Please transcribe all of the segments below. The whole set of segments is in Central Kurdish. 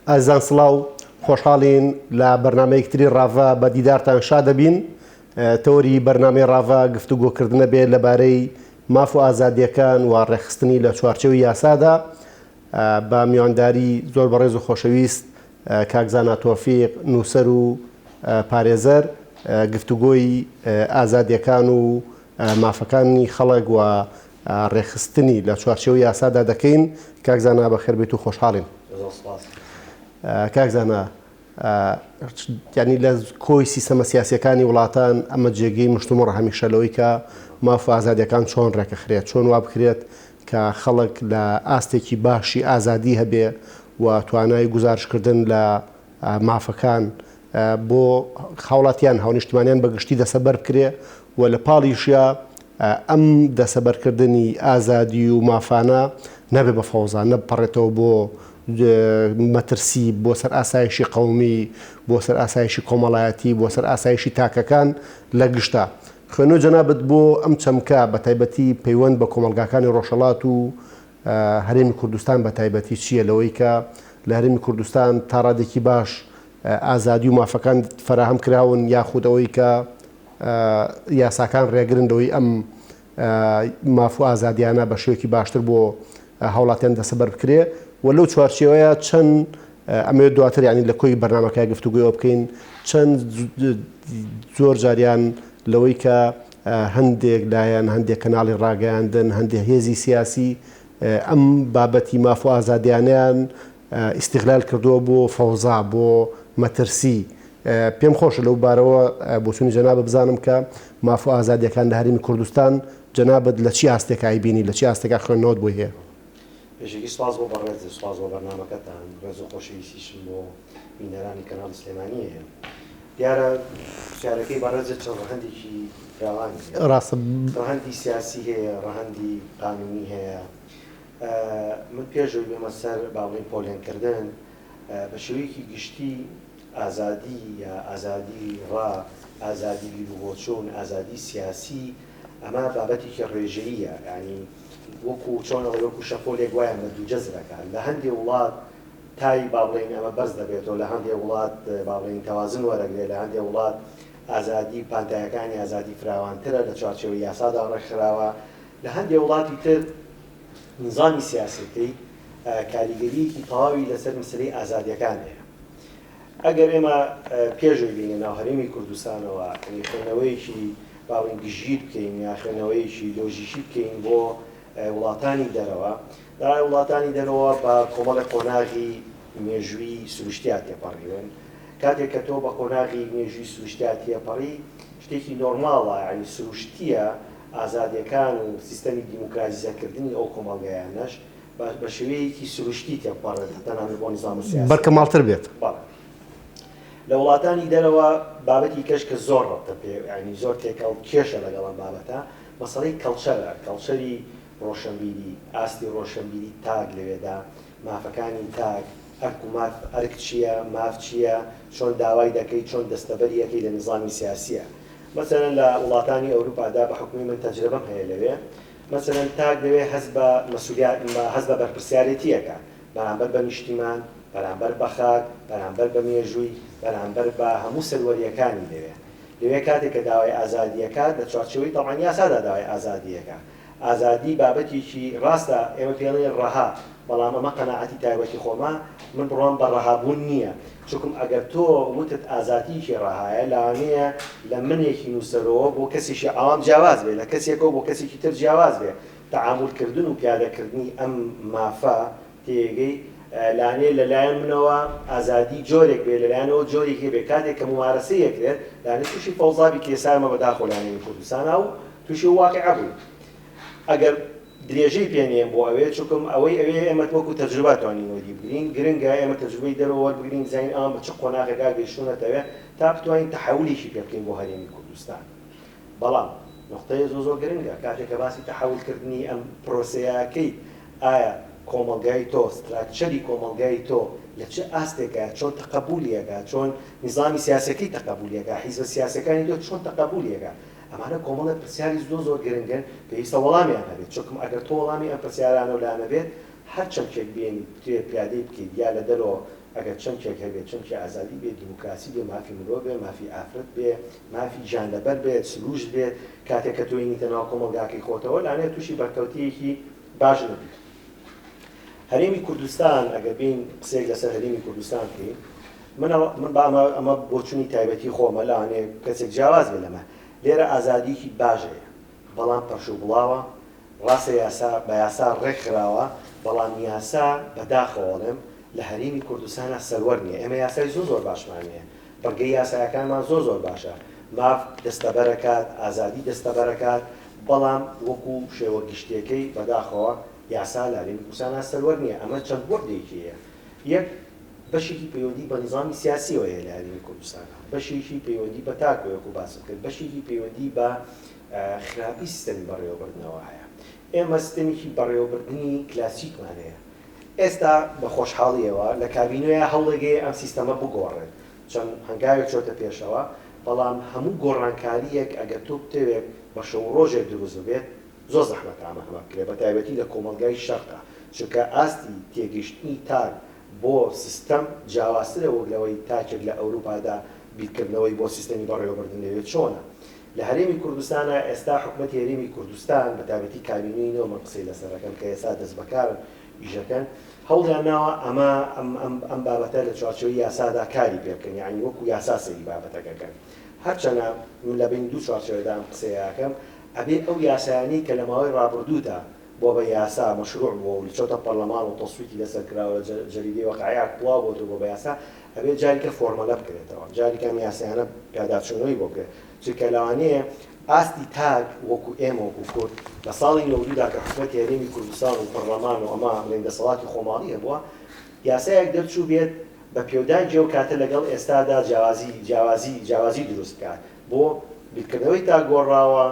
ئازیزان سڵاو، خۆشحاڵین لە بەرنامەیەکی تری ڕاڤە بە دیدارتان شا دەبین. تەوەری بەرنامەی ڕاڤە گفتوگۆکردنە بێ لەبارەی ماف و ئازادییەکان و ڕێکخستنی لە چوارچێوەی یاسادا بە میوانداری زۆر بەڕێز و خۆشەویست کاک زانا تۆفیق نووسەر و پارێزەر گفتوگۆی ئازادییەکان و مافەکانی خەڵک و ڕێکخستنی لە چوارچێوەی یاسادا دەکەین. کاک زانا بەخێر بێیت و خۆشحاڵین. زۆر سپاس. کاک زانا یانی لە کۆی سیستەمە سیاسیەکانی وڵاتان ئەمە جێگەی مشتومڕ هەمیشە لەوەی کە ماف و ئازادیەکان چۆن ڕێکەخرێت چۆن وا بکرێت کە خەڵک لە ئاستێکی باشی ئازادی هەبێ و توانای گوزارشکردن لە مافەکان بۆ هاوڵاتیان هاونیشتمانیان بە گشتی دەسەبەر بکرێ و لە پاڵیشیا ئەم دەسەبەرکردنی ئازادی و مافانە نەبێ بە فەوزا، نەبپەڕێتەوە بۆ مەترسی بۆ سەر ئاسایشی قەومی، بۆ سەر ئاسایشی کۆمەڵایەتی، بۆ سەر ئاسایشی تاکەکان لە گشتا. خوێندنەوەی جەنابت بۆ ئەم چەمکە بە تایبەتی پەیوەند بە کۆمەڵگاکانی ڕۆژهەڵات و هەرێمی کوردستان بە تایبەتی چییە لەوەی کە لە هەرێمی کوردستان تا ڕادێکی باش ئازادی و مافەکان فەراهەم کراون یاخود ئەوەی کە یاساکان ڕێگرن لەوەی ئەم ماف و ئازادیانە بە شێوەیەکی باشتر بۆ هاوڵاتیان دەسەبەر بکرێ و لەو چوارچێوەیە چەند ئەمەوێت دواتر یعنی لە کۆی بەرنامەکە گفتوگۆی ئەوە بکەین چەند زۆر جاریان لەوەی کە هەندێک لایەن هەندێک کەناڵی ڕاگەیاندن هەندێک هێزی سیاسی ئەم بابەتی ماف و ئازادیانیان ئیستیغلال کردووە بۆ فەوزا، بۆ مەترسی. پێم خۆشە لەو بارەوە بۆچوونی جەنابت بزانم کە ماف و ئازادییەکان لە هەرێمی کوردستان جەنابت لە چی ئاستێکا ئەیبینی، لە چی ئاستێکا خوێندنەوەت بۆی هەیە؟ پێشەکی سوپاس بۆ بەڕێزت، سوپاس بۆ بەرنامەکەتان، ڕێز و خۆشەویستیشم بۆ بینەرانی کەناڵی سلێمانی هەیە. دیارە پرسیارەکەی بەڕێزت چەند ڕەهەندێکی فراوانی هەیە. ڕاستە. ڕەهەندی سیاسی هەیە، ڕەهەندی قانوونی هەیە، من پێش ئەوەی بێمە سەر با بڵێین پۆلێنکردن، بە شێوەیەکی گشتی ئازادی یا ئازادی ڕا، ئازادی بیروبۆچوون، ئازادی سیاسی ئەمە بابەتێکی ڕێژەییە، یانی وەکوو چۆن ئەڵێ وەکوو شەپۆلێک وایە مەد و جەزر ئەکا. لە هەندێ وڵات تای با بڵێین ئەمە بەرز دەبێتەوە، لە هەندێ وڵات با بڵێین تەوازن وەرەگرێ، لە هەندێ وڵات ئازادی پانتایەکانی ئازادی فراوانترە، لە چوارچێوەی یاسادا ڕێکخراوە. لە هەندێ وڵاتی تر نیزامی سیاسیەکەی کاریگەرییەکی تەواوی لەسەر مەسەلەی ئازادیەکان هەیە. ئەگەر ئێمە پێش ئەوەی بێینە ناو هەرێمی کوردستانەوە یانی خوێندنەوەیەکی با بڵێین گشتگیر بکەین یا خوێندنەوەیەکی لۆژیکی بکەین بۆ وڵاتانی دەرەوە، دەڵێ وڵاتانی دەرەوە بە کۆمەڵێک قۆناغی مێژووی سروشتیا تێپەڕیون. کاتێک کە تۆ بە قۆناغی مێژووی سروشتیا تێپەڕی شتێکی نۆرماڵە یانی سروشتیە ئازادیەکان و سیستەمی دیموکراتیزەکردنی ئەو کۆمەڵگایانەش بە شێوەیەکی سروشتی تێبپەڕێت تەنانەت بۆ نیزامە سیاسیەکان. بەرکەماڵتر بێت. بەڵێ. لە وڵاتانی دەرەوە بابەتی کەش کە زۆر ڕەبتە پێ یانی زۆر تێکەڵ کێشە لەگەڵ ئەم بابەتە مەسەڵەی کەڵچەرە، کەڵچەری ڕۆشەنبیری، ئاستی ڕۆشەنبیری تاک لەوێدا، مافەکانی تاک، ئەرک و ماف، ئەرک چییە، ماف چییە، چۆن داوای دەکەی، چۆن دەستەبەری ئەکەی لە نیزامی سیاسییە. مەسەلەن لە وڵاتانی ئەوروپادا بە حوکمی من تەجرەبەم هەیە لەوێ، مەسەلەن تاک لەوێ هەست بە مەسولیات هەست بە بەرپرسیارێتی ئەکا بەرامبەر بە نیشتیمان، بەرامبەر بە خاک، بەرامبەر بە مێژووی، بەرامبەر بە هەموو سەروەرییەکانی لەوێ. لەوێ کاتێک کە داوای ئازادی ئەکات لە چوارچێوەی تەبعەن یاسادا داوای ئازادی ئەکا. ئازادی بابەتێکی ڕاستە ئێمە پێی ئەڵێین ڕەها، بەڵام ئەمە قەناعەتی تایبەتی خۆمە، من بڕوام بە ڕەها بوون نییە، چونکم ئەگەر تۆ وتت ئازادییەکی ڕەهایە لەوانەیە لە منێکی نووسەرەوە بۆ کەسێکی عەوام جیاواز بێ، لە کەسێکەوە بۆ کەسێکی تر جیاواز بێ، تەعامول کردن و پیادە کردنی ئەم مافە تێگەی لانەیە لە لایەن منەوە ئازادی جۆرێک بێ لە لایەنەوە جۆرێکی بێ کاتێک کە مومارەسەی ئەکرێت لانە تووشی فەوزا بی کە ئێستا ئێمە بەداخەوە لە هەرێمی کوردستانا و تووشی ئەو واقیعە بووین ئەگەر درێژەی پێ نێم بۆ ئەوێ چونکم ئەوەی ئەوێ ئێمە وەکو تەجروبە توانین وەری بگرین گرنگە ئێمە تەجروبەی دەرەوە وەربگرین بزانین ئەوان بە چ قۆناغێکا گەیشتوونەتەوێ تا بتوانین تەحەولیکی پێ بکەین بۆ هەرێمی کوردستان. بەڵام نوختەیە زۆر زۆر گرنگە کاتێک کە باسی تەحەول کردنی ئەم پرۆسەیە ئەکەیت ئایا کۆمەڵگای تۆ structure ی کۆمەڵگای تۆ لە چ ئاستێکایە چۆن تەقەبولی ئەکا چۆن نیزامی سیاسەکەی تەقەبولی ئەکا حیزبە سیاسەکانی تۆ چۆن تەقەبولی ئەکا ئەمانە کۆمەڵێ پرسیاری زۆر زۆر گرنگن پێویستە وەڵامیان هەبێت چونکم ئەگەر تۆ وەڵامی ئەم پرسیارانەو لا نەبێت هەر چەمکێک بێنیت بتوێ پیادەی بکەیت یا لە دەرەوە. ئەگەر چەمکێک هەبێت چەمکی ئازادی بێت، دیموکراسی بێ، مافی مرۆڤ بێ، مافی ئافرەت بێ، مافی گیانلەبەر بێت، سروشت بێت، کاتێک کە تۆ ینیتە ناو کۆمەڵگاکەی خۆتەوە لانەیە تووشی بەرکەوتەیەکی باش نەبیت. هەرێمی کوردستان ئەگەر بێین قسەیەک لەسەر هەرێمی کوردستان بکەین من من با ئەمە ئەمە بۆچوونی تایبەتی خۆمە لەوانەیە کەسێک جیاواز بێ لەمە لێرە ئازادیەکی باش هەیە بەڵام پەرشوبڵاوە ڕاستە یاسا بە یاسا ڕێک خراوە بەڵام یاسا بە داخەوە ئەڵێم لە هەرێمی کوردستانا سەروەر نیە ئێمە یاسای زۆر زۆر باشمان هەیە بڕگەی یاسایەکانمان زۆر زۆر باشە ماف دەستەبەرەکات ئازادی دەستەبەرەکات بەڵام وەکو شێوە گشتیەکەی بەداخەوە یاسا لە هەرێمی کوردستانا سەروەر نیە ئەمە چەند بوعدێکی هەیە یەک بەشێکی پەیوەندی بە نیزامی سیاسیەوە هەیە لە هەرێمی کوردستانا بەشێکی پەیوەندی بە تاکەوە وەکو باسم کرد بەشێکی پەیوەندی بە خراپی سیستەمی بەڕێوەبردنەوە هەیە. ئێمە سیستەمێکی بەڕێوەبردنی کلاسیکمان هەیە. ئێستا بە خۆشحاڵییەوە لە کابینەیە هەوڵێک هەیە ئەم سیستەمە بگۆڕێت. چەند هەنگاوێک چۆتە پێشەوە، بەڵام هەموو گۆڕانکارییەک ئەگەر تۆ بتەوێت بە شەو و ڕۆژێک دروست ببێت، زۆر زەحمەتە ئەمە ئەمە بکرێت، بە تایبەتی لە کۆمەڵگای شەرقا، چونکە ئاستی تێگەیشتنی تاک بۆ سیستەم جیاوازترە وەک لەوەی تاکێک لە ئەوروپادا بیرکردنەوەی بۆ سیستەمی بەڕێوەبردن لەوێ چۆنە. لە هەرێمی کوردستانا ئێستا حکومەتی هەرێمی کوردستان بە تایبەتی کابینەی نۆ من قسەی لەسەر ئەکەم کە ئێستا دەستبەکارن ئیشەکەن هەوڵیان ناوە ئەمە ئەم ئەم ئەم بابەتە لە چوارچێوەی یاسادا کاری پێ بکەن یانی وەکو یاسا سەیری بابەتەکە کەن هەرچەنە من لە بەینی دوو چوارچێوەدا ئەم قسەیە ئەکەم ئەبێ ئەو یاسایانەی کە لە ماوەی ڕابردوودا بووە بە یاسا مەشروع بووە و چۆتە پەرلەمان و تەسویتی لەسەر کراوە لە جەریدەی وەقایع بڵاو بۆتەوە بۆ بە یاسا ئەبێت جاریکە فۆرمەلە بکرێتەوە جاریکە ئەم یاسایانە پیاداچوونەوەی بۆ بکرێت چونکە لەوانەیە ئاستی تاک وەکو ئێمە وەکو کورد لە ساڵی 92 دا کە حکومەتی هەرێمی کوردستان و پەرلەمان و ئەمە بڵێین دەسەڵاتی خۆماڵی هەبووە یاسایەک دەرچوو بێت بە پێودانگی ئەو کاتە لەگەڵ ئێستادا جیاوازی جیاوازی جیاوازی دروست بکات بۆ بیرکردنەوەی تاک گۆڕاوە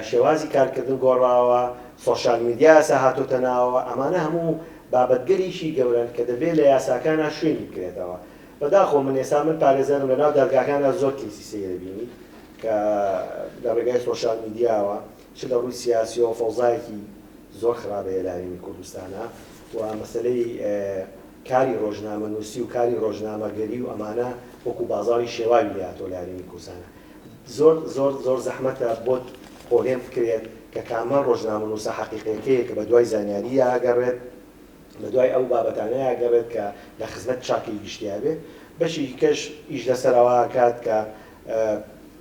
شێوازی کارکردن گۆڕاوە، سۆشیال میدیا ئێستا هاتۆتە ناوەوە، ئەمانە هەموو بابەتگەلێکی گەورەن کە دەبێت لە یاساکانا شوێنی بکرێتەوە. بەداخەوە من ئێستا من پارێزەرم لە ناو دادگاکانا زۆر کەیسی سەیر ئەبینیت کە لە ڕێگای سۆشیال میدیاوە چ لە ڕووی سیاسیەوە فەوزایەکی زۆر خراپ هەیە لە هەرێمی کوردستانا و مەسەلەی کاری ڕۆژنامەنووسی و کاری ڕۆژنامەگەری و ئەمانە وەکوو بازاڕی شێواوی لێهاتووە لە هەرێمی کوردستانا. زۆر زۆر زۆر زەحمەتە بۆت پۆلێن بکرێت کە کامە ڕۆژنامەنووسە حەقیقیەکەیە کە بەدوای زانیارییا ئەگەڕێت، بەدوای ئەو بابەتانەیا ئەگەڕێت کە لە خزمەت چاکەی گشتیا بێ. بەشێکی کەش ئیش لەسەر ئەوە ئەکات کە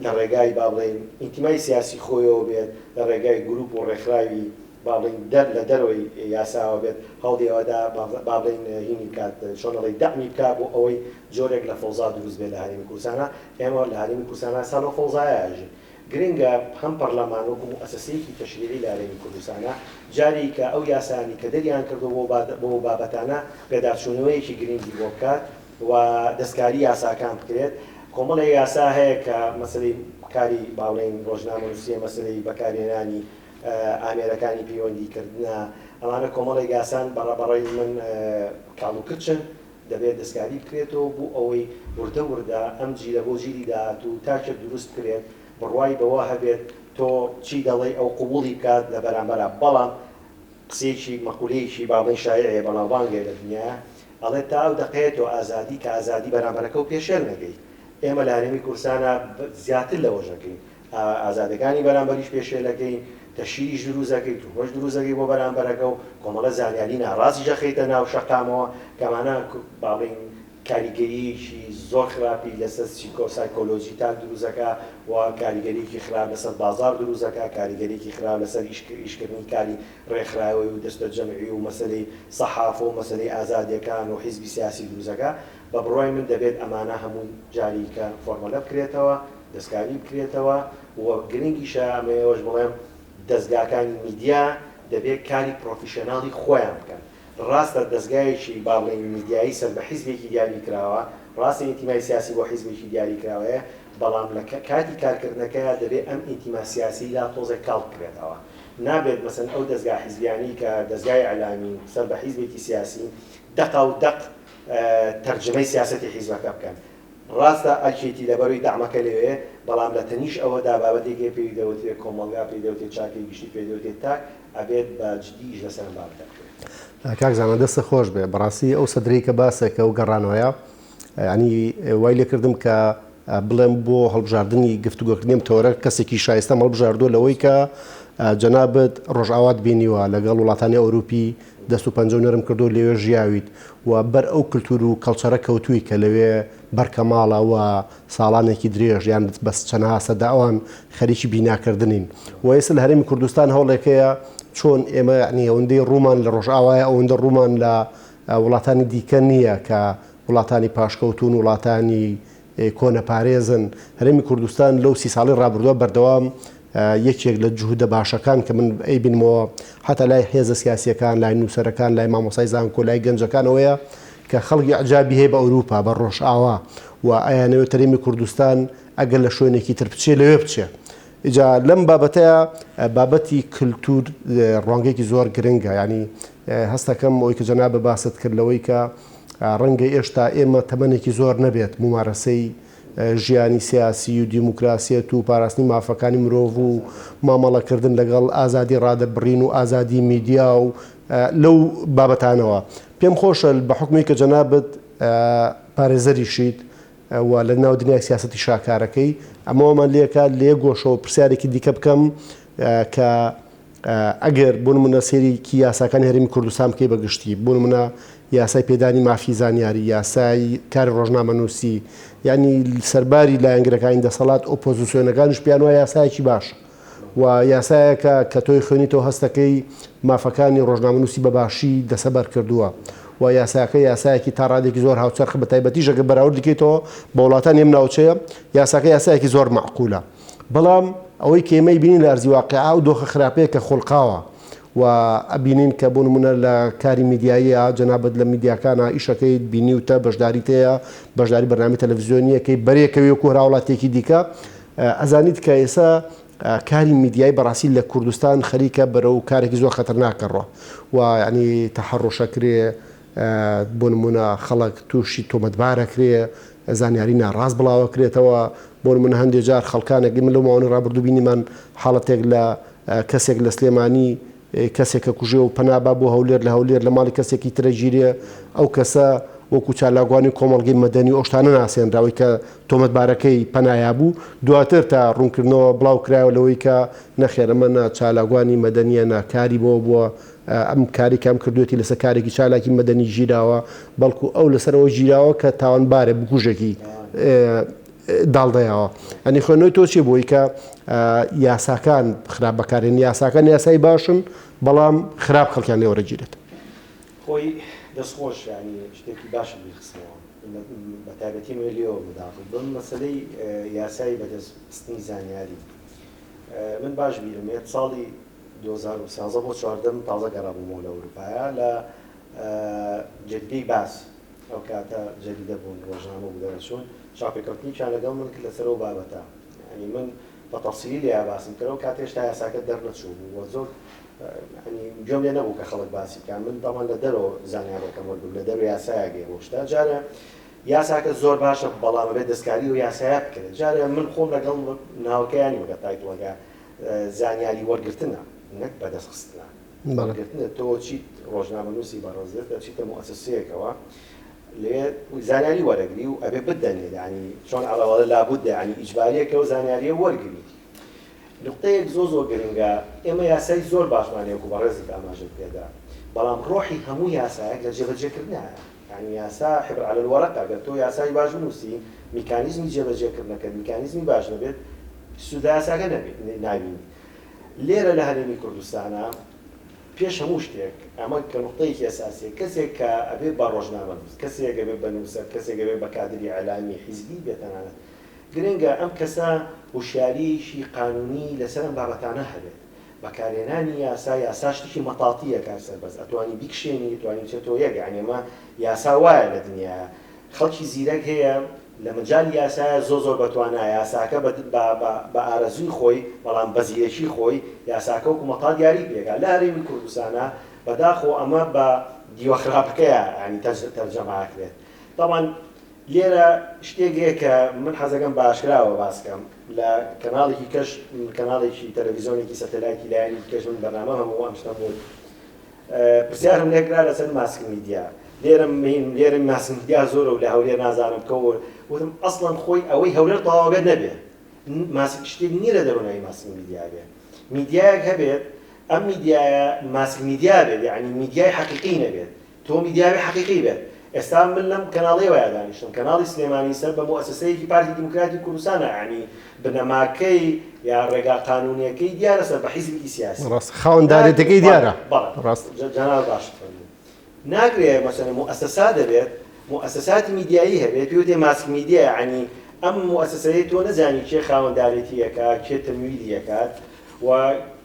لە ڕێگای با بڵێین ئینتیمای سیاسی خۆیەوە بێت، لە ڕێگای گروپ و ڕێکخراوی با بڵێین دەر لە دەرەوەی یاساوە بێت هەوڵی ئەوە دا با بڵێین هینی بکات چۆن ئەڵێی دەعمی بکات بۆ ئەوەی جۆرێک لە فەوزا دروست بێت لە هەرێمی کوردستانا. ئێمە لە هەرێمی کوردستانا ئێستا لەو فەوزایە ئەژین. گرنگە هەم پەرلەمان وەکو موئەسەسەیەکی تەشریعی لە هەرێمی کوردستانا جارێک کە ئەو یاسایانەی کە دەریان کردووە بۆ بۆ بابەتانە پێداچوونەوەیەکی گرنگی بۆ بکات و دەستکاری یاساکان بکرێت. کۆمەڵێک یاسا هەیە کە مەسەلەی کاری با بڵێین ڕۆژنامەنووسییە، مەسەلەی بەکارهێنانی ئامێرەکانی پەیوەندی کردنە، ئەمانە کۆمەڵێک یاسان بە ڕای من کاڵ و کرچن، دەبێت دەستکاری بکرێتەوە بۆ ئەوەی وردە وردە ئەم جیلە بۆ جیلی داهاتوو تاکێک دروست بکرێت بڕوای بەوە هەبێت تۆ چی دەڵێی ئەو قبوڵی بکات لە بەرامبەرا بەڵام قسەیەکی مەقولەیەکی با بڵێین شایعیە بەناوبانگە لە دنیایا ئەڵێت تا ئەو دەقەیە تۆ ئازادی کە ئازادی بەرامبەرەکەو پێشێل نەکەی ئێمە لە هەرێمی کوردستانا زیاتر لەوەش ئەکەین ئازادەکانی بەرامبەریش پێشێلەکەین، تەشهیریش دروست ئەکەی، تۆمەش دروست ئەکەی بۆ بەرامبەرەکە و کۆمەڵە زانیاری ناڕاستیش ئەخەیتە ناو شەقامەوە کە ئەمانە با بڵێین کاریگەرییەکی زۆر خراپی لەسەر سیکۆ سایکۆلۆجی تاک دروست ئەکا و کاریگەرییەکی خراپ لەسەر بازاڕ دروست ئەکا، کاریگەرییەکی خراپ لەسەر ئیشکردنی کاری ڕێکخراوەی و دەستەجەمعی و مەسەلەی سەحافە و مەسەلەی ئازادییەکان و حیزبی سیاسی دروست ئەکا. بە بڕوای من دەبێت ئەمانە هەمووی جاریکە فۆرمەلە بکرێتەوە، دەستکاری بکرێتەوە و گرنگیشە ئەمە ئێوەش بڵێم دەزگاکانی میدیا دەبێت کاری پرۆفیشێناڵی خۆیان بکەن ڕاستە دەزگایەکی با بڵێین میدیایی سەر بە حیزبێکی دیاری کراوە ڕاستە ئینتیمای سیاسی بۆ حیزبێکی دیاری کراوەیە بەڵام لە کاتی کارکردنەکەیا دەبێت ئەم ئینتیما سیاسی لا تۆزێک کاڵ بکرێتەوە نابێت مەسەن ئەو دەزگا حیزبیانەی کە دەزگای ئیعلامین سەر بە حیزبێکی سیاسین دەقاو دەق تەرجمەی سیاسەتی حیزبەکە بکەن. ڕاستە ئەرکێتی لەبەرەی دەعمەکە لەوێ، بەڵام لە تەنیشت ئەوەدا بابەتێک هەیە پێی دەوترێت کۆمەڵگا، پێی دەوترێت چاکەی گشتی، پێی دەوترێت تاک، ئەبێت بە جدی ئیش لەسەر ئەم بابەتە بکرێت. کاک زانا دەستت خۆش بێ بەڕاستی ئەو سەدرەی کە باسەکە و گەڕانەوەیە یانی وای لێکردم کە بڵێم بۆ هەڵبژاردنی گفتوگۆکردنی ئەم تەوەرە کەسێکی شایستەم هەڵبژاردووە لەوەی کە جەنابت ڕۆژئاوات بینیوە لەگەڵ وڵاتانی ئەوروپی دەست و پەنجەو نەرم کردووە لەوێ ژیاویت و بەر ئەو کلتور و کەڵچەرە کەوتووی کە لەوێ بەرکەماڵە و ساڵانێکی درێژ یان بە چەنەها سەدە ئەوان خەریکی بیناکردنین و ئێستا لە هەرێمی کوردستان هەوڵێک هەیە چۆن ئێمە یعنی ئەوەندەی ڕوومان لە ڕۆژئاوایە ئەوەندە ڕوومان لە وڵاتانی دیکە نییە کە وڵاتانی پاشکەوتوون وڵاتانی کۆنەپارێزن. هەرێمی کوردستان لەو سی ساڵەی ڕابردووە بەردەوام یەکێک لە جوهدە باشەکان کە من ئەیبینمەوە حەتا لای حێزە سیاسیەکان، لای نووسەرەکان، لای مامۆستای زانکۆ، لای گەنجەکان ئەوەیە کە خەڵک ئیعجابی هەیە بە ئەوروپا، بە ڕۆژئاوا و ئەیانەوێت هەرێمی کوردستان ئەگەر لە شوێنێکی تر بچێ لەوێ بچێ. ئیجا لەم بابەتەیا بابەتی کلتور ڕوانگەیەکی زۆر گرنگە یانی هەستەکەم ئەوەی کە جەنابت باست کرد لەوەی کە ڕەنگە ئێشتا ئێمە تەمەنێکی زۆر نەبێت مومارەسەی ژیانی سیاسی و دیموکراسیەت و پاراستنی مافەکانی مرۆڤ و مامەڵەکردن لەگەڵ ئازادی ڕادەربڕین و ئازادی میدیا و لەو بابەتانەوە. پێم خۆشە بە حوکمی کە جەنابت پارێزەریشیت و لە ناو دنیای سیاسەتی شاکارەکەی ئەمە وامان لێکات لە یەک گۆشەوە پرسیارێکی دیکە بکەم کە ئەگەر بۆ نمونە سەیرێکی یاساکانی هەرێمی کوردستان بکەی بە گشتی، بۆ نمونە یاسای پێدانی مافی زانیاری، یاسای کاری ڕۆژنامەنووسی، یانی سەرباری لایەنگرەکانی دەسەڵات ئۆپۆزسیۆنەکانیش پێیان وایە یاسایەکی باشە و یاسایەکە کە تۆی خوێنیتەوە هەستەکەی مافەکانی ڕۆژنامەنووسی بە باشی دەسەبەر کردووە و یاساکە یاسایەکی تا ڕادێکی زۆر هاوچەرخە بە تایبەتیش ئەگەر بەراوردی کەیتەوە بە وڵاتانی ئەم ناوچەیە یاساکە یاسایەکی زۆر مەعقولە. بەڵام ئەوەی کە ئێمە ئەیبینین لە ئەرزی واقیع ئەو دۆخە خراپەیە کە خولقاوە و ئەبینین کە بۆ نمونە لە کاری میدیاییە جەنابت لە میدیاکانا ئیشەکەیت بینیوتە بەشداریت هەیە بەشداری بەرنامەی تەلەفزیۆنیەکەی بەرێکەوی وەکو هەر هاوڵاتیەکی دیکە ئەزانیت کە ئێستا کاری میدیایی بەڕاستی لە کوردستان خەریکە بەرەو کارێکی زۆر خەتەرناک ئەڕوا و یعنی تەحەڕوشەکرێ بۆ نموونە خەڵک تووشی تۆمەتبار ئەکرێ، زانیاری ناڕاست بڵاوئەکرێتەوە، بۆ نموونە هەندێ جار خەڵکانێک، ئێمە لەو ماوەنەی ڕابردوو بینیمان حاڵەتێک لە کەسێک لە سلێمانی کەسێک ئەکوژێ و پەنا با بۆ هەولێر، لە هەولێر لە ماڵی کەسێکی تر ئەگیرێ، ئەو کەسە وەکو چالاکوانی کۆمەڵگەی مەدەنی و ئەو شتانە ناسێنرا، ئەوەی کە تۆمەتبارەکەی پەنایا بوو، دواتر تا ڕوونکردنەوە بڵاو کرایەوە لەوەی کە نەخێر ئەمە نە چالاکوانی مەدەنییە نە کاری بەوە بووە، ئەم کارەی کە ئەم کردوویەتی لەسەر کارێکی چالاکی مەدەنی گیراوە، بەڵکو ئەو لەسەر ئەوە گیراوە کە تاوانبارە، بکوژێکی داڵدەیاوە. ئەنی خوێندنەوەی تۆ چییە بۆی کە یاساکان خراپ بەکارێن؟ یاساکان یاسای باشن، بەڵام خراپ خەڵکیان لێ وەرەگیرێت. خۆی دەست خۆش یانی شتێکی باشت بیر خستمەوە بە تایبەتی ئەمەوێ لێوە موداخل بم مەسەلەی یاسای بەدەست خستنی زانیاری من باش بیرم یەت ساڵی 2013 بۆ 14 من تازە گەڕابوومەوە لە ئەوروپایە لە جەریدەی باس ئەو کاتە جەریدە بوون ڕۆژنامە بوو دەرەچوون چاوپێکەوتنێکیان لەگەڵ من کرد لەسەر ئەو بابەتە یعنی من بە تەفسیلی لێیا باسم کرد ئەو کاتە هێشتا یاساکە دەرنەچوو بوو و زۆر یعنی گوێم لێ نەبوو کە خەڵک باسی بکات من دەڵێن لە دەرەوە زانیاریەکەم وەرگرت لە دەرەوە یاسایەک هەیە بۆ شتە جارێ یاساکە زۆر باشە بەڵام ئەبێت دەستکاری ئەو یاسایە بکرێت جارێ من خۆم لەگەڵ ناوەکەیانی وەگەر title ەکە زانیاری وەرگرتنە نەک بەدەست خستنە وەرگرتنە تۆ چیت ڕۆژنامەنووسی بەڕێزت دەچیتە موئەسەسەیەکەوە لێ زانیاری وەرەگری و ئەبێ بدەنێ یعنی چۆن عەرەب ئەڵێ لابد یعنی ئیجباریە کە ئەو زانیاریە وەرگری نوقتەیەک زۆر زۆر گرنگە ئێمە یاسای زۆر باشمان هەیە وەکو بەڕێزت ئاماژەت پێدا بەڵام ڕۆحی هەموو یاسایەک لە جێبەجێکردنایە یانی یاسا حبر علی الورق ە، گەر تۆ یاسای باش بنووسی میکانیزمی جێبەجێکردنەکەت میکانیزمی باش نەبێت سوود لە یاساکە نابینی. لێرە لە هەرێمی کوردستانا پێش هەموو شتێک ئەمە کە نوقتەیەکی ئەساسیە کەسێک کە ئەبێ بە ڕۆژنامەنووس، کەسێک ئەبێ بە نووسەر، کەسێک ئەبێ بە کادری ئیعلامی حیزبی بێ تەنانەت گرنگە ئەم کەسە هوشیاریی قانونی لەسەر ئەم بابەتانە هەبێت. بەکارهێنانی یاسا، یاسا شتێکی مەتاتیە کاک سەربەست ئەتوانی بیکشێنی ئەتوانی بچێتەوە یەک یانی ئەمە یاسا وایە لە دنیایا خەڵکی زیرەک هەیە لە مەجالی یاسایە زۆر زۆر بەتوانا یاساکە بە بە بە ئارەزووی خۆی بەڵام بە زیرەکی خۆی یاساکە وەکو مەتات یاری پێکا لە هەرێمی کوردستانا بەداخەوە ئەمە بە دیوە خراپەکەیا یانی تەرجەمە ئەکرێت تەبعەن. لێرە شتێک هەیە کە من حەزەکەم بە ئاشکراوە باس کەم لە کەناڵێکی کەش کەناڵێکی تەلەڤیزیۆنێکی سەتەلایتی لایەنێکی کەش من بەرنامەم هەبوو ئەم شتەم وت پرسیارم لێکرا لەسەر ماسک میدیا لێرە مهم لێرە ماسک میدیا زۆرە و لە هەولێر نازانم کە وتم ئەسڵەن خۆی ئەوەی هەولێر تەواو بێت نەبێ ماسک شتێک نییە لە دەرونایی ماسک میدیا بێ میدیایەک هەبێت ئەم میدیایە ماسک میدیا بێت یعنی میدیای حەقیقی نەبێت تۆ میدیاوی حەقیقی بێت. ئێستا من لەم کەناڵەیەوەیا دانیشتم، کەناڵی سلێمانی سەر بە موئەسەسەیەکی پارتی دیموکراتی کوردستانە، یەعنی بنەماکەی یا ڕێگا قانونیەکەی دیارە سەر بە حیزبێکی سیاسی. ڕاستە، خاوەندارێتەکەی دیارە. بەڵێ، ڕاستە. جەنابت باشت فەرموو. ناکرێ مەسەلەن موئەسەسات هەبێت، موئەسەساتی میدیایی هەبێت، پێی وترێ ماسک میدیا، یەعنی ئەم موئەسەسەیەی تۆ نەزانی کێ خاوەندارێتی ئەکات، کێ تەمویلی ئەکات و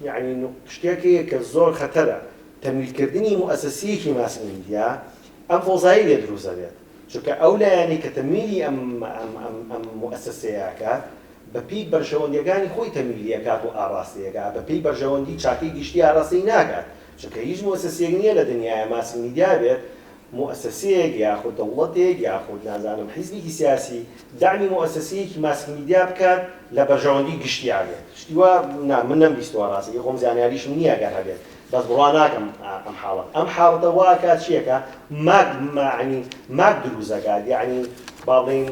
یەعنی شتێک هەیە کە زۆر خەتەرە. تەمویلکردنی موئەسەسەیەکی ماس میدیا ئەم فەوزایەی لێ دروست ئەبێت، چونکە ئەو لایەنەی کە تەمویلی ئەم ئەم ئەم ئەم موئەسەسەیە ئەکات بە پێی بەرژەوەندیەکانی خۆی تەمویلی ئەکات و ئاڕاستەی ئەکات، بە پێی بەرژەوەندی چاکەی گشتی ئاڕاستەی ناکات، چونکە هیچ موئەسەسەیەک نیە لە دنیایا ماس میدیا بێت موئەسەسەیەک یاخود دەوڵەتێک یاخود نازانم حیزبێکی سیاسی دەعمی موئەسەسەیەکی ماسک میدیا بکات لە بەرژەوەندی گشتیا بێت شتی وا نا من نەمبیستوە ڕاستەکەی خۆم زانیاریشم نیە گەر هەبێت بەس بڕوا ناکەم ئەم حاڵەت ئەم حاڵەتە وا ئەکات چی ئەکا ماک یەعنی ماک دروست ئەکات یەعنی با بڵێین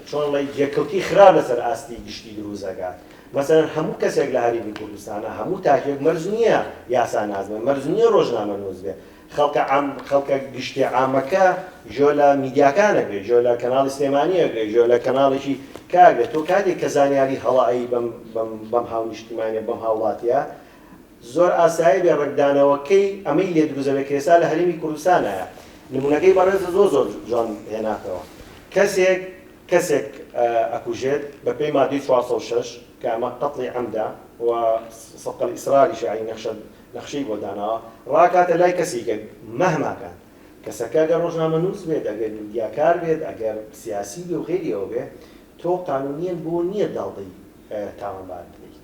چۆن ڵێی جێکەوتی خراپ لەسەر ئاستی گشتی دروست ئەکات مەسەلەن هەموو کەسێک لە هەرێمی کوردستانە هەموو تاکێک مەرج نییە یاسا ناس بێ مەرج نییە ڕۆژنامەنووس بێ خەڵکە عام خەڵکە گشتیە عامەکە گوێ لە میدیاکان ئەگرێ گوێ لە کەناڵی سلێمانی ئەگرێ گوێ لە کەناڵێکی کە ئەگرێ تۆ کاتێک کە زانیاری هەڵە ئەی بەم بەم بەم هاونیشتیمانیە بەم هاوڵاتیە زۆر ئاسایی بێ ڕەگدانەوەکەی ئەمەی لێ دروست ئەبێ کە ئێستا لە هەرێمی کوردستانایە نمونەکەی بەڕێزت زۆر زۆر جوان هێناتەوە کەسێک کەسێک ئەکوژێت بە پێی مادەی 406 کە ئەمە قەتڵی عەمدە و سبق الإصراریشە یانی نەخشە نەخشەی بۆ داناوە ڕاکاتە لای کەسی کە مەهما کان کەسەکە گەر ڕۆژنامەنووس بێت ئەگەر میدیاکار بێت ئەگەر سیاسی بێ و غەیری ئەوە بێ تۆ قانونیەن بۆ نییە داڵدەی تاوانبار بدەیت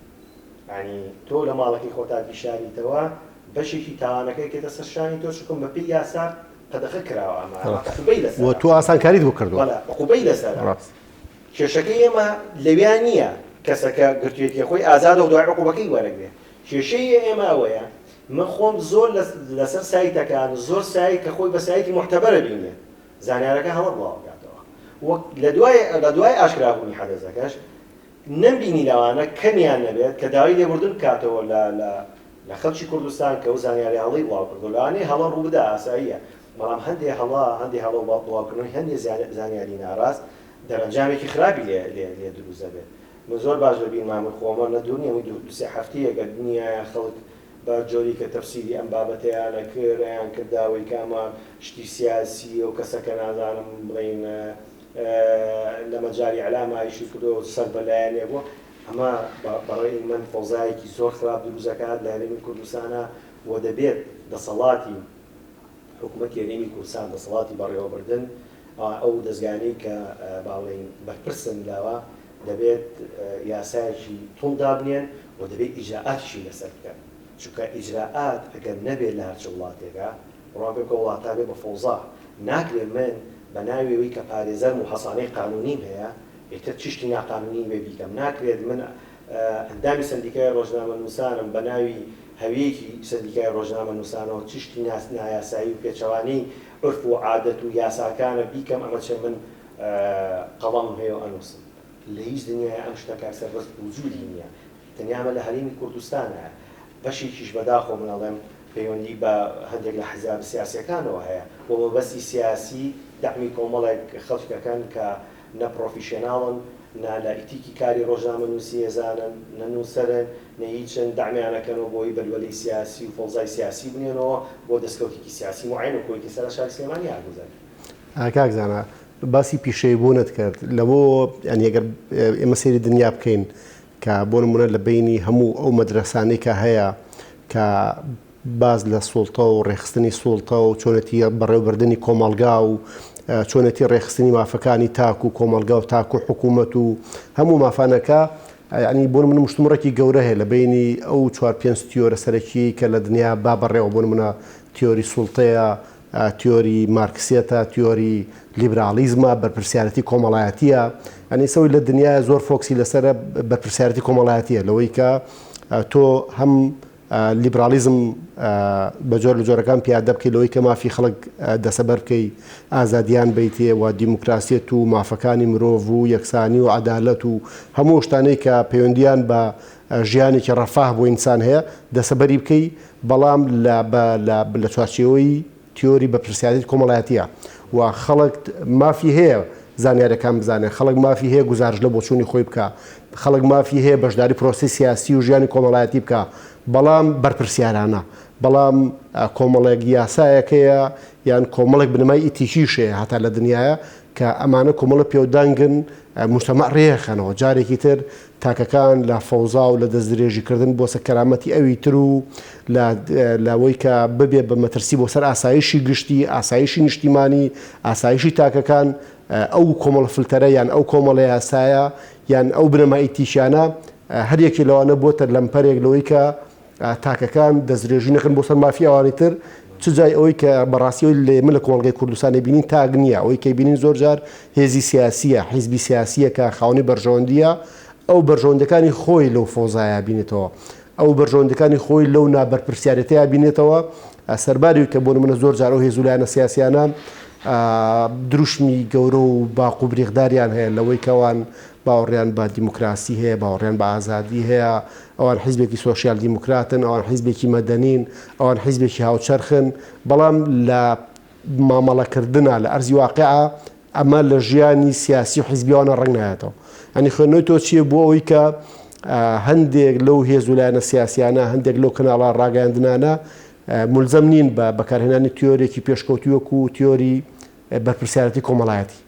یانی تۆ لە ماڵەکەی خۆتا بیشاریتەوە بەشێکی تاوانەکە کێتە سەر شانی تۆ چونکە بە پێی یاسا قەدەخە کراوە ئەمە عقوبەی لەسەرە و تۆ ئاسانکاریت بۆ کردووە بەڵێ عقوبەی لەسەرە کێشەکەی ئێمە لەویا نییە کەسەکە گرتوێتیە خۆی ئازادە و دوای عقوبەکەی وەرەگرێ کێشەی ئێمە ئەوەیە من خۆم زۆر لەسەر سایتەکان زۆر سایت کە خۆی بە سایتی موعتەبەرە بینێ زانیارەکە هەڵە بڵاوەکاتەوە وەک لە دوای لە دوای ئاشکرابوونی حەدەسەکەش نەمبینی لەوانە کەمیان نەبێت کە داوای لێبوردن بکاتەوە لە لە لە خەڵکی کوردستان کە ئەو زانیاری هەڵەی بڵاو کردەوە لەوانەیە هەڵە ڕووبدا ئاساییە بەڵام هەندێ هەڵە هەندێ هەڵە و بڵاوکردنەوەی هەندێ زانیاری ناڕاست دەرەنجامێکی خراپی لێ لێ لێ دروست دەبێت من زۆر باش لە بیرمە من خۆ ئەمە نە دوور نیە ئەمە دوو سێ هەفتەیەکە دنیایە خەڵک بە جۆری کە تەفسیری ئەم بابەتەیان ئەکرد ئەیان کرد داوەی کە ئەمە شتی سیاسیە و کەسەکە نازانم بڵێین لە مەجالی ئیعلاما ئیشی کردووە و سەر بە لایەنێک بووە ئەمە بە ڕەئی من فەوزایەکی زۆر خراپ دروست ئەکات لە هەرێمی کوردستانا و دەبێت دەسەڵاتی حکومەتی هەرێمی کوردستان، دەسەڵاتی بەڕێوەبردن، ئەو دەزگایانەی کە با بڵێین بەرپرسن لەوە، دەبێت یاسایەکی توند دابنێن و دەبێت ئیجرائاتیشی لەسەر بکەن. چونکە ئیجرائات ئەگەر نەبێت لە هەرچ وڵاتێکا، بڕوا پێ بکە وڵاتان بێ بە فەوزا. ناکرێت من بە ناوی ئەوەی کە پارێزەرم و حەسانەی قانونیم هەیە، ئیتر چ شتی ناقانونی بێ بیکەم. ناکرێت من ئەندامی سەندیکای ڕۆژنامەنووسانم بە ناوی هەویەکی سەندیکای ڕۆژنامەنووسانەوە چ شتی نایاسایی و پێچەوانەی عورف و عادەت و یاساکانە بیکەم ئەمە چیە من قەڵەمم هەیە و ئەنووسم لە هیچ دنیایە ئەم شتە کاک سەربەست وجودی نیە تەنیا ئەمە لە هەرێمی کوردستانایە بەشێکیش بەداخەوە من ئەڵێم پەیوەندی بە هەندێک لە حیزابە سیاسیەکانەوە هەیە بۆ مەبەستی سیاسی دەعمی کۆمەڵێک خەڵک ئەکەن کە نە پڕۆفیشێناڵن، نە لە ئیتیکی کاری ڕۆژنامەنووسی ئەزانن، نە نووسەرن، نە هیچن، دەعمیان ئەکەنەوە بۆ ئەوەی بەلوەلەی سیاسی و فەوزای سیاسی بنێنەوە بۆ دەستکەوتێکی سیاسی موعەیەن وەکو ئەوەی کە ئێستا لە شاری سلێمانی ئاگوزەرێ. کاک زانا باسی پیشەیی بوونت کرد لەوەوە یانی ئەگەر ئێمە سەیری دنیا بکەین کە بۆ نموونە لە بەینی هەموو ئەو مەدرەسانەی کە هەیە کە باس لە سوڵتە و ڕێکخستنی سوڵتە و چۆنێتی بەڕێوەبردنی کۆمەڵگا و چۆنێتی ڕێکخستنی مافەکانی تاک و کۆمەڵگا و تاک و حکوومەت و هەموو مافانەکە یعنی بۆ من مشتومڕێکی گەورە هەیە لە بینی ئەو چوار پێنج تیۆرە سەرەکیی کە لە دنیا با بەڕێوە بۆ نمونە تیۆری سوڵتەیە. تیۆری مارکسیەتە، تیۆری لیبراڵیزمە، بەرپرسیارێتی کۆمەڵایەتییە. یانی ئێستا ئەوەی لە دنیایە زۆر فۆکسی لەسەرە بەرپرسیارێتی کۆمەڵایەتییە لەوەی کە تۆ هەم لیبراڵیزم بە جۆر لە جۆرەکان پیادە بکەی لەوەی کە مافی خەڵک دەسەبەر بکەی، ئازادیان بەیتێ و دیموکراسیەت و مافەکانی مرۆڤ و یەکسانی و عەدالەت و هەموو ئەو شتانەی کە پەیوەندییان بە ژیانێکی ڕەفاه بۆ ئینسان هەیە دەسەبەری بکەی بەڵام لە بە لە لە چوارچێوەی تیۆری بەرپرسیارێتی کۆمەڵایەتییە و خەڵک مافی هەیە زانیاریەکان بزانێت، خەڵک مافی هەیە گوزارشت لە بۆچوونی خۆی بکا، خەڵک مافی هەیە بەشداری پرۆسەی سیاسی و ژیانی کۆمەڵایەتی بکا، بەڵام بەرپرسیارانە، بەڵام کۆمەڵێک یاسایەک هەیە یان کۆمەڵێک بنەمای ئیتیکیش هەیە هەتا لە دنیایە کە ئەمانە کۆمەڵە پێودانگن موجتەمەع ڕێخەنەوە جارێکی تر تاکەکان لە فەوزا و لە دەستدرێژی کردن بۆ سەر کەرامەتی ئەوی تر و لە لەوەی کە ببێ بە مەترسی بۆ سەر ئاسایشی گشتی، ئاسایشی نیشتیمانی، ئاسایشی تاکەکان، ئەو کۆمەڵە فلتەرە یان ئەو کۆمەڵە یاسایە یان ئەو بنەما ئیتیکیانە هەر یەکێ لەوانە بۆتە لەمپەرێک لەوەی کە تاکەکان دەستدرێژی نەکەن بۆ سەر مافی ئەوانی تر، چ جای ئەوەی کە بەڕاستی ئەوەی لە ئێمە لە کۆمەڵگەی کوردستان ئەیبینین تاک نییە، ئەوەی کە ئەیبینین زۆر جار هێزی سیاسییە، حیزبی سیاسییە کە خاوەنی بەرژەوەندییە، ئەو بەرژەوەندییەکانی خۆی لەو فەوزایە بینێتەوە، ئەو بەرژەوەندییەکانی خۆی لەو نابەرپرسیارێتەیە بینێتەوە، سەرباری ئەوەی کە بۆ نموونە زۆر جار ئەو هێز و لایەنە سیاسییانە دروشمی گەورە و باق و بریقداریان هەیە لەوەی کە ئەوان باوەڕیان بە دیموکراسی هەیە، باوەڕیان بە ئازادی هەیە، ئەوان حیزبێکی سۆسیال دیموکراتن، ئەوان حیزبێکی مەدەنین، ئەوان حیزبێکی هاوچەرخن، بەڵام لە مامەڵەکردنا لە ئەرزی واقیعا ئەمە لە ژیانی سیاسی و حیزبی ئەوانە ڕەنگ نایەتەوە. یانی خوێندنەوەی تۆ چییە بۆ ئەوەی کە هەندێک لەو هێز و لایەنە سیاسیانە، هەندێک لەو کەناڵە ڕاگەیاندنانە مولزەم نین بە بەکارهێنانی تیۆرێکی پێشکەوتوو وەکوو تیۆری بەرپرسیارێتی کۆمەڵایەتی؟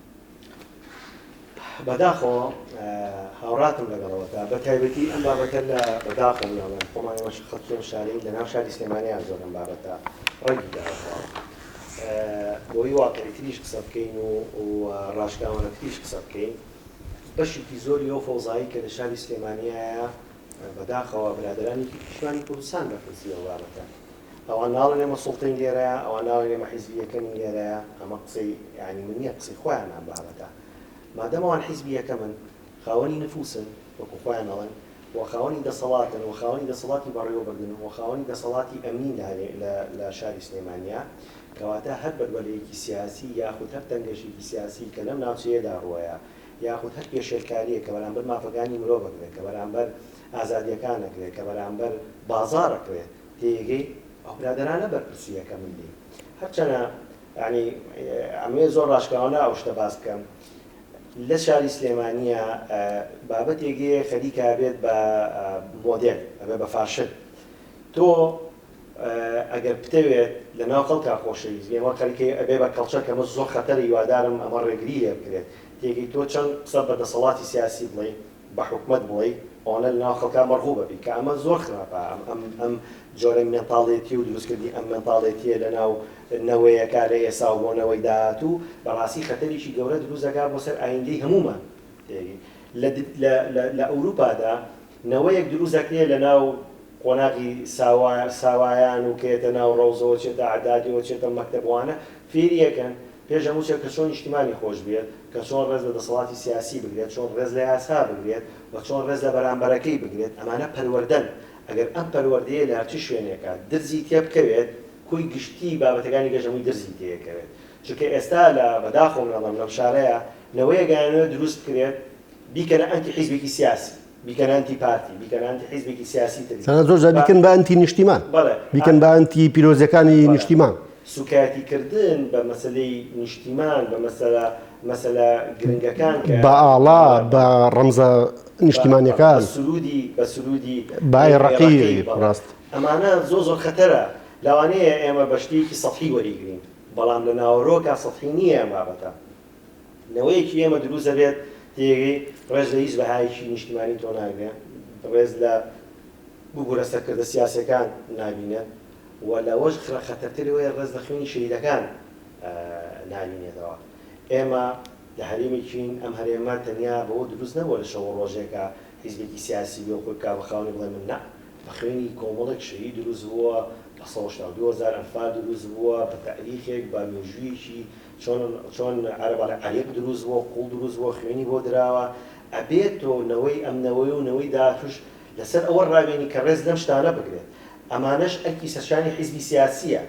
بەداخەوە هاوڕاتم لەگەڵ ئەوەتا بە تایبەتی ئەم بابەتە لە بەداخەوە من ئەڵێم خۆمان ئێمەش خەڵکی ئەم شارەین لە ناو شاری سلێمانیان زۆر ئەم بابەتە ڕەنگی داوەتەوە بۆی واقعیتریش قسە بکەین و ڕاشکاوانەتریش قسە بکەین بەشێکی زۆری ئەو فەوزایی کە لە شاری سلێمانیایە بەداخەوە برادەرانی نیشتمانی کوردستان بەرپرسی ئەو بابەتە ئەوان ناڵێن ئێمە سوڵتەین لێرەیە، ئەوان ناڵێن ئێمە حیزبی یەکەمین لێرەیە، ئەمە قسەی یانی من نییە قسەی خۆیانە ئەم بابەتە. مادەم ئەوان حیزبی یەکەمن، خاوەنی نفوسن وەکو خۆیان ئەڵێن و خاوەنی دەسەڵاتن و خاوەنی دەسەڵاتی بەڕێوەبردن و خاوەنی دەسەڵاتی ئەمنین لە هەرێ لە لە شاری سلێمانیا، کەواتە هەر بەربەرەیەکی سیاسی یاخود هەر تەنگەشێکی سیاسی کە لەم ناوچەیەدا ڕووەیا یاخود هەر پێشێلکارییەک کە بەرامبەر مافەکانی مرۆڤ ئەکرێت، کە بەرامبەر ئازادییەکان ئەکرێت، کە بەرامبەر بازاڕ ئەکرێت، تێیەگەی ئەو برادەرانە بەرپرسی یەکەمن لێی هەرچەنە یانی ئەمەوێ زۆر ڕاشکاوانە ئەو شتە باس بکەم لە شاری سلێمانیە بابەتێک هەیە خەریکە بێت بە مۆدێل ئەبێ بە فاشن تۆ ئەگەر بتەوێت لە ناو خەڵکا خۆشەویست بی ئەمە خەریکە ئەبێ بە culture کە ئەمە زۆر خەتەرە هیوادارم ئەمە ڕێگری لێ بکرێت تێگەی تۆ چەند قسە بە دەسەڵاتی سیاسی بڵێی بە حکومەت بڵێی ئەوانە لەناو خەڵکا مەرغوب ئەبی کە ئەمە زۆر خراپە ئەم ئەم ئەم جۆرە مێنتاڵێتی و دروستکردنی ئەم مێنتاڵێتیە لەناو نەوەیەکا لە ئێسا و بۆ نەوەی داهاتوو بەڕاستی خەتەرێکی گەورە دروست دەکا بۆ سەر ئایندەی هەموومان تێگەی لە لە لە لە ئەوروپادا نەوەیەک دروست دەکرێ لەناو قۆناغی ساوا ساوایان و کە یەتە ناو ڕەوزەوە چێتە ئەعدادیەوە چێتە مەکتەب وانە فێری ئەکەن پێش هەموو شتێک کە چۆن نیشتیمانی خۆش بوێت، کە چۆن ڕێز لە دەسەڵاتی سیاسی بگرێت، چۆن ڕێز لە یاسا بگرێت و چۆن ڕێز لە بەرامبەرەکەی بگرێت، ئەمانە پەروەردەن، ئەگەر ئەم پەروەردەیە لە هەرچ شوێنێکا درزی تێبکەوێت، کۆی گشتی بابەتەکانی گەشت هەمووی درزی تێکەوێت. چونکە ئێستا لە، بەداخەوە من ئەڵێم لەم شارەیا نەوەیەک ئەیانەوێت دروست بکرێت، بیکەنە ئەنتی حیزبێکی سیاسی. بیکەنە ئەنتی پارتی، بیکەنە ئەنتی حیزبێکی سیاسی تری. تەنانەت زۆر جار بیکەن بە ئەنتی نیشتیمان. بەڵێ. بیکەن بە ئەنتی پیرۆزیەکانی نیشتیمان. سوکایەتی کردن بە مەسەلەی نیشتیمان، بە مەسەلە مەسەلە گرنگەکان کە. بە ئاڵا، بە ڕەمزە نیشتیمانیەکان. بە سرودی، بە سرودی. بە ئەی ڕەقی، ڕاست. ئەمانە زۆر زۆر خەتەرە. لەوانەیە ئێمە بە شتێکی سەتحی وەریگرین، بەڵام لە ناوەرۆکا سەتحی نییە ئەم بابەتە. نەوەیەکی ئێمە دروست دەبێت تێگەی ڕێز لە هیچ بەهایەکی نیشتیمانی تۆ ناگرێ، ڕێز لە ببورە سەرکردە سیاسیەکان نابینێت و لەوەش خەتەرتر ئەوەیە ڕێز لە خوێنی شەهیدەکان نابینێتەوە. ئێمە لە هەرێمێکین، ئەم هەرێمە تەنیا بەوە دروست نەبووە لە شەو و ڕۆژێکا حیزبێکی سیاسی بێ و خۆی بکا بە خاوەنی بڵێ من نا، بە خوێنی کۆمەڵێک شەهید دروست بووە. 182 هەزار ئەنفال دروست بووە بە تاریخێک بە مێژوویەکی چۆن چۆن عەرەب ئەڵێ عەریق دروست بووە قوڵ دروست بووە خوێنی بۆ دراوە ئەبێت تۆ نەوەی ئەم نەوەی و نەوەی داهاتووش لەسەر ئەوە ڕابێنی کە ڕێز لەم شتانە بگرێت ئەمانەش ئەرکی سەرشانی حیزبی سیاسیە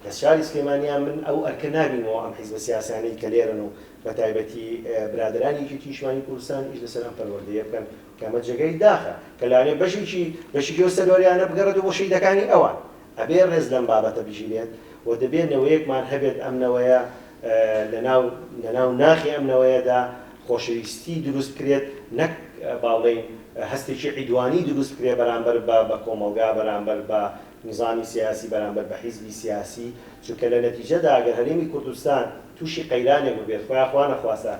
لە شاری سلێمانیا من ئەو ئەرکە نابینمەوە ئەم حیزبە سیاسیانەی کە لێرەن و بە تایبەتی برادەرانی یەکێتی نیشتمانی کوردستان ئیش لەسەر ئەم پەروەردەیە بکەن کە ئەمە جێگای داخە کە لەوانەیە بەشێکی بەشێکی ئەو سەروەریانە بگەڕێتەوە بۆ شەهیدەکانی ئەوان. ئەبێ ڕێز لەم بابەتە بگیرێت و دەبێ نەوەیەکمان هەبێت ئەم نەوەیە لەناو لەناو ناخی ئەم نەوەیەدا خۆشەویستی دروست بکرێت نەک با بڵێین هەستێکی عیدوانی دروست بکرێت بەرامبەر بە بە کۆمەڵگا بەرامبەر بە نیزامی سیاسی بەرامبەر بە حیزبی سیاسی چونکە لە نەتیجەدا گەر هەرێمی کوردستان تووشی قەیرانێک ببێت خویا خوا نەخواستە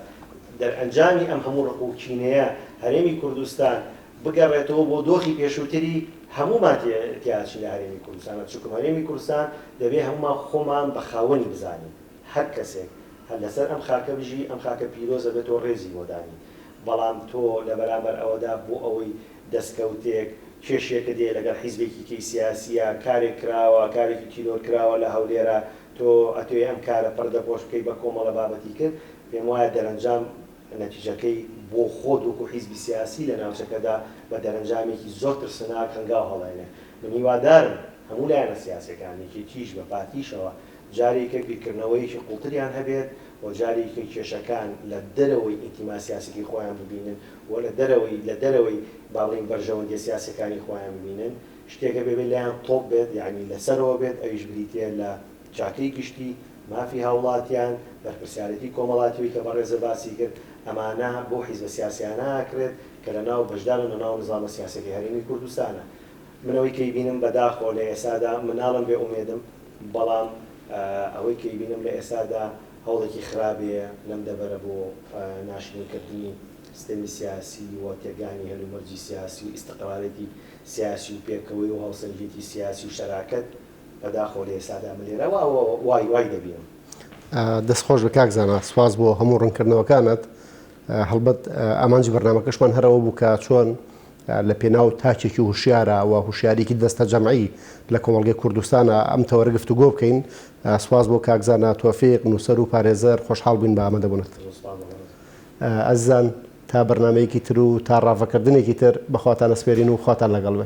دەرئەنجامی ئەم هەموو ڕق و کینەیە هەرێمی کوردستان بگەڕێتەوە بۆ دۆخی پێشووتری هەموومان تیاچین لە هەرێمی کوردستانە چونکە هەرێمی کوردستان دەبێ هەموومان خۆمان بە خاوەنی بزانین هەر کەسێک هەر لەسەر ئەم خاکە بژی ئەم خاکە پیرۆزە بێت تۆ ڕێزی بۆ دانی بەڵام تۆ لە بەرامبەر ئەوەدا بۆ ئەوەی دەستکەوتێک کێشێکت هەیە لەگەڵ حیزبێکی کەی سیاسیە کارێک کراوە کارێکی تیرۆر کراوە لە هەولێرە تۆ ئەتەوێ ئەم کارە پەردەپۆش بکەی بە کۆمەڵە بابەتی کرد پێم وایە دەرەنجام نەتیجەکەی بۆ خۆت وەکو حیزبی سیاسی لە ناوچەکەدا بە دەرەنجامێکی زۆر ترسناک هەنگاو هەڵێنێ. من هیوادارم هەموو لایەنە سیاسیەکان، یەکێتیش بە پارتیشەوە، جارێکە بیرکردنەوەیەکی قوڵتریان هەبێت و جارێکە کێشەکان لە دەرەوەی ئینتیما سیاسیەکەی خۆیان ببینن و لە دەرەوەی لە دەرەوەی با بڵێین بەرژەوەندیە سیاسیەکانی خۆیان ببینن. شتێک هەبێ بێ لایان تۆپ بێت یانی لە سەرەوە بێت ئەویش بریتیە لە چاکەی گشتی، مافی هاوڵاتیان، بەرپرسیارێتی کۆمەڵاتیی کە بەڕێزە باسی کرد، ئەمانە بەو حیزبە سیاسیانە ئەکرێت کە لە ناو بەشدارن لە ناو نزامە سیاسیەکەی هەرێمی کوردستانە. من ئەوەی کە ئەیبینم بەداخەوە لە ئێستادا من ناڵێم بێ ئومێدم بەڵام ئەوەی کە ئەیبینم لە ئێستادا هەوڵێکی خراپەیە لەم دەڤەرە بۆ ناشرین کردنی ستەمی سیاسی و تێکدانی هەلومەرجی سیاسی و ئیستقرارێتی سیاسی و پێکەوەی و هاوسەنگێتی سیاسی و شەراکەت بەداخەوە لە ئێستادا من لێرە وا وای وای دەبینم. دەست خۆش بێ کاک زانا سوپاس بۆ هەموو ڕوونکردنەوەکانت هەڵبەت ئامانجی بەرنامەکەشمان هەر ئەوە بوو کە چۆن لە پێناو تاکێکی هوشیارە و هوشیاریکی دەستە جەمعی لە کۆمەڵگەی کوردستانە ئەم تەوەرە گفتوگۆ بکەین سوپاس بۆ کاک زانا تۆفیق نووسەر و پارێزەر خۆشحاڵ بووین بە ئامادەبوونت ئەزیزان تا بەرنامەیەکی تر و تا ڕاڤەکردنێکی تر بەخواتان ئەسپێرین و خواتان لەگەڵ بێت.